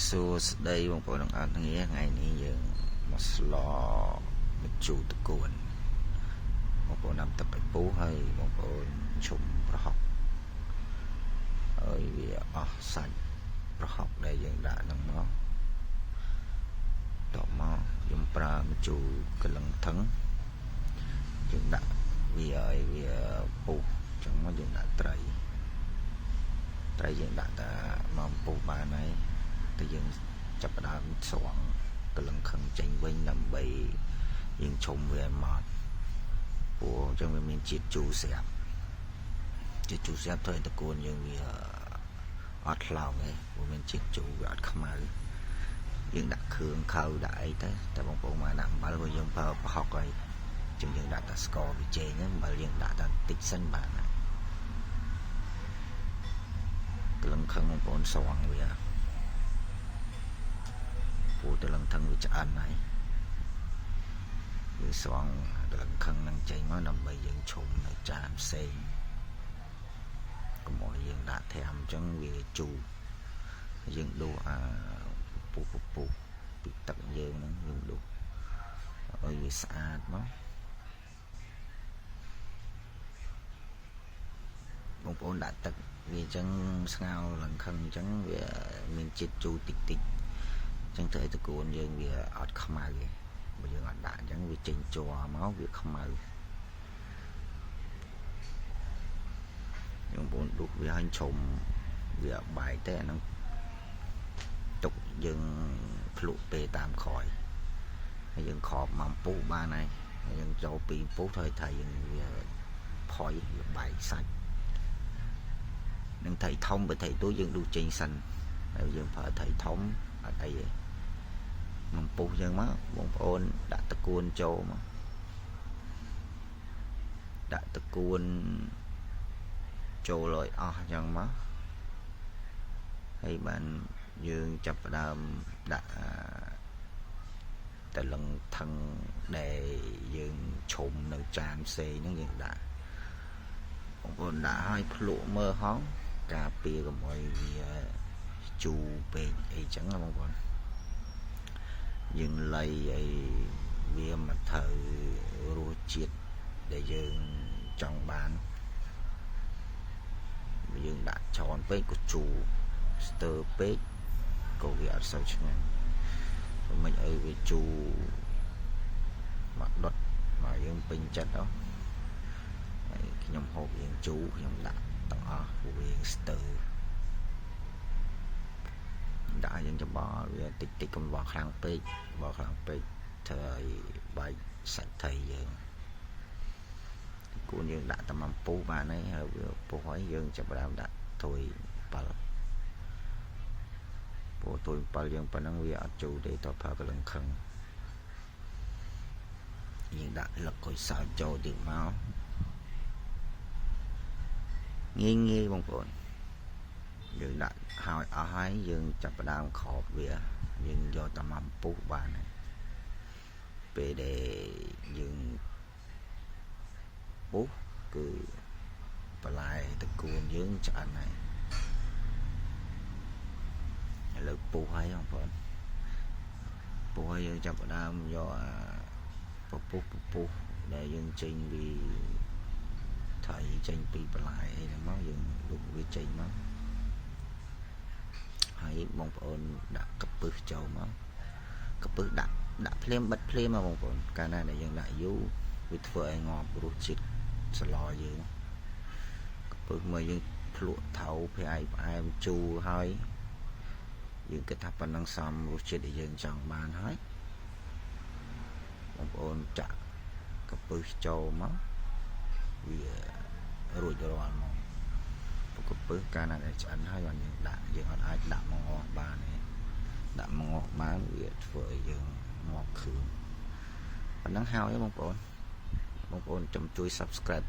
សួស្តីបងប្អូនទាំងអស់គ្នាថ្ងៃនេះយើងមកស្លម្ជូរត្រកួនបងប្អូនដាំទឹកឲ្យពុះហើយបងប្អូនឈុំប្រហុកហើយវាអស់សាច់ប្រហុកដែលយើងដាក់ហ្នឹងមកតបមកយើងប្រើម្ជូរកលឹងថឹងយើងដាក់វាឲ្យវាពុះចឹងមកយើងដាក់ត្រីត្រីយើងដាក់តែមកពុះបានហើយតែយើងចាប់ផ្ដើមស្រង់កលឹងខឹងចេញវិញដើម្បីយើងឈុំវាឲ្យម៉ត់ព្រោះអញ្ចឹងវាមានជាតិជូរស្រាប់ជាតិជូរស្រាប់ធ្វើឲ្យត្រកួនយើងវាអត់ថ្លោងទេព្រោះមានជាតិជូរវាអត់ខ្មៅយើងដាក់គ្រឿងខៅដាក់អីទៅតែបងប្អូនមកដាក់អំបិលព្រោះយើងប្រើប្រហុកហើយជាងយើងដាក់តែស្ករប៊ីចេងហ្នឹងអំបិលយើងដាក់តែតិចសិនបានហើយកលឹងខឹងបងប្អូនស្រង់វាព្រោះតលឹងថឹងវាឆ្អិនហើយយើងស្រង់តលឹងខឹងនឹងចេញមកដើម្បីយើងឈុំនៅចានផ្សេងកុំឲ្យយើងដាក់ត្រាំអញ្ចឹងវាជូរយើងដួសអាពុះពុះពីទឹកយើងហ្នឹងយើងដួសឲ្យវាស្អាតមកបងប្អូនដាក់ទឹកវាអញ្ចឹងស្ងោរឡើងខឹងអញ្ចឹងវាមានជាតិជូរតិចតិចអញ្ចឹងធ្វើឲ្យត្រកួនយើងវាអត់ខ្មៅទេបើយើងអត់ដាក់អញ្ចឹងវាចេញជ័រមកវាខ្មៅបងប្អូនដួសវាឲ្យឆុំវាបែកទេអាហ្នឹងទុកយើងភ្លក់ពេលតាមក្រោយហើយយើងខបមកពុះបានហើយយើងចូលពីពុះធ្វើឲ្យថៃយើងវាផុយវាបែកសាច់នឹងថៃធំបើថៃទូយើងដួសចេញសិនហើយយើងប្រើថៃធំអត់អីទេមកពុះយើងមកបងប្អូនដាក់តកួនចូលមកដាក់តកួនចូលឲ្យអស់អញ្ចឹងមកហើយបានយើងចាប់ផ្ដើមដាក់តលឹងថឹងដែលយើងឈុំនៅចានផ្សេងហ្នឹងយើងដាក់បងប្អូនដាក់ឲ្យភ្លក់មើលហងការពារកុំឲ្យវាជូរពេកអីចឹងណាបងប្អូនយើងលៃឲ្យវាមកត្រូវរសជាតិដែលយើងចង់បានយើងដាក់ច្រើនពេកក៏ជូរស្ទើរពេកក៏វាអត់សូវឆ្ងាញ់មិនឲ្យវាជូរមកដុតមកយើងពេញចិត្តអស់ហើយខ្ញុំហូបយើងជូរខ្ញុំដាក់ទាំងអស់ព្រោះវាស្ទើរដាក់យើងច្បល់វាតិចតិចកុំបោះខ្លាំងពេកបោះខ្លាំងពេកធ្វើឲ្យបែកសាច់ថៃយើងគួនយើងដាក់តែមួយពុះបានហើយហើយវាពុះហើយយើងចាប់ផ្ដើមដាក់ទួយ7ព្រោះទួយ7យើងប៉ុណ្ណឹងវាអត់ជូរទេតើប្រើកលឹងខឹងយើងដាក់លឹកគុយសើចចូលទៀតមកងាយងាយបងប្អូនយើងដាក់ហើយអស់ហើយយើងចាប់ផ្ដើមខបវាយើងយកតែមួយពុះបានហើយពេលដែលយើងពុះគឺបន្លែតកួនយើងឆ្អិនហើយឥឡូវពុះហើយបងប្អូនពុះហើយយើងចាប់ផ្ដើមយកអាពពុះពពុះដែលយើងចេញពីថៃចេញពីបន្លែអីហ្នឹងមកយើងលុបវាចេញមកហើយបងប្អូនដាក់កពឹសចូលមកកពឹសដាក់ដាក់ភ្លាមបិទភ្លាមមកបងប្អូនកាលណាដែលយើងដាក់យូរវាធ្វើឲ្យងាប់រសជាតិសឡយើងកពឹសមកយើងភ្លក់ថៅផ្អែមផ្អែមជូរហើយយើងគិតថាប៉ុណ្ណឹងសមរសជាតិដែលយើងចង់បានហើយបងប្អូនចាក់កពឹសចូលមកវារួចរាល់មកកពឹសកាលណាដែលឆ្អិនហើយបានយើងដាក់យើងអត់អាចដាក់មកងាស់បានទេដាក់មកងាស់បានវាធ្វើឲ្យយើងងាប់គ្រឿងប៉ុណ្ណឹងហើយបងប្អូនបងប្អូនចាំជួយ Subscribe